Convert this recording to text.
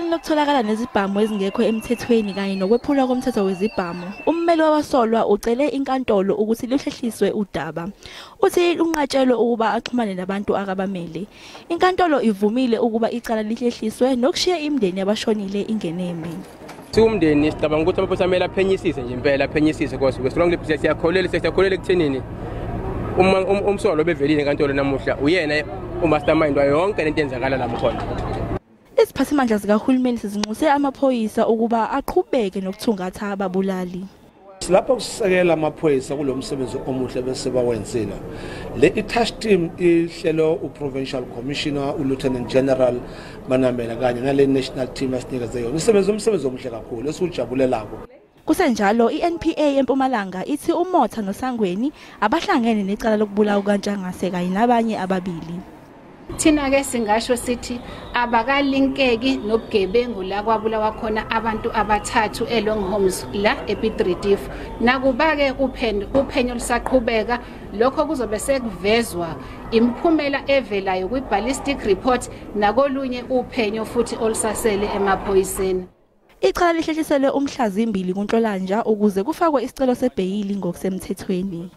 Ecaleni lokutholakala nezibhamu ezingekho emthethweni kanye nokwephulwa komthetho wezibhamu, ummeli wabasolwa ucele inkantolo ukuthi luhlehliswe udaba. Uthi unqatshelwe ukuba axhumane nabantu akabamele. Inkantolo ivumile ukuba icala lihlehliswe nokushiya imindeni yabashonile ingeneme. Siwumndeni sicabanga ukuthi amaphoyisa kumele aphenyisise nje impela, aphenyisise because we strongly siyakholelwa ekuthenini uma umsolwa obevelile enkantolo namuhla uyena umastermind wayo yonke lento eyenzakala lapho khona. Iziphathimandla zikahulumeni sezinxuse amaphoyisa ukuba aqhubeke nokuthungatha ababulali. Silapho kusekela amaphoyisa kulo msebenzi omuhle bese bawenzile. Le i-task team ihlelo u-Provincial Commissioner u-Lieutenant General Manamela kanye nale national team asinikeze yona. Isebenza umsebenzi omuhle kakhulu esiwujabulelako. Kusenjalo, i-NPA eMpumalanga ithi uMotha noSangweni abahlangene necala lokubulawa kukaNtshangase kanye nabanye ababili. Thina-ke singasho sithi abakalinkeki nobugebengu la kwabulawa khona abantu abathathu eLong Homes la ePiet Retief. Nakuba-ke uphenyo lusaqhubeka, lokho kuzobe sekuvezwa imiphumela evelayo kwi-ballistic report nakolunye uphenyo futhi olusasele emaphoyiseni. Icala lihlehliselwe umhla 2 kuNhlolanja ukuze kufakwe isicelo sebheyili ngokusemthethweni.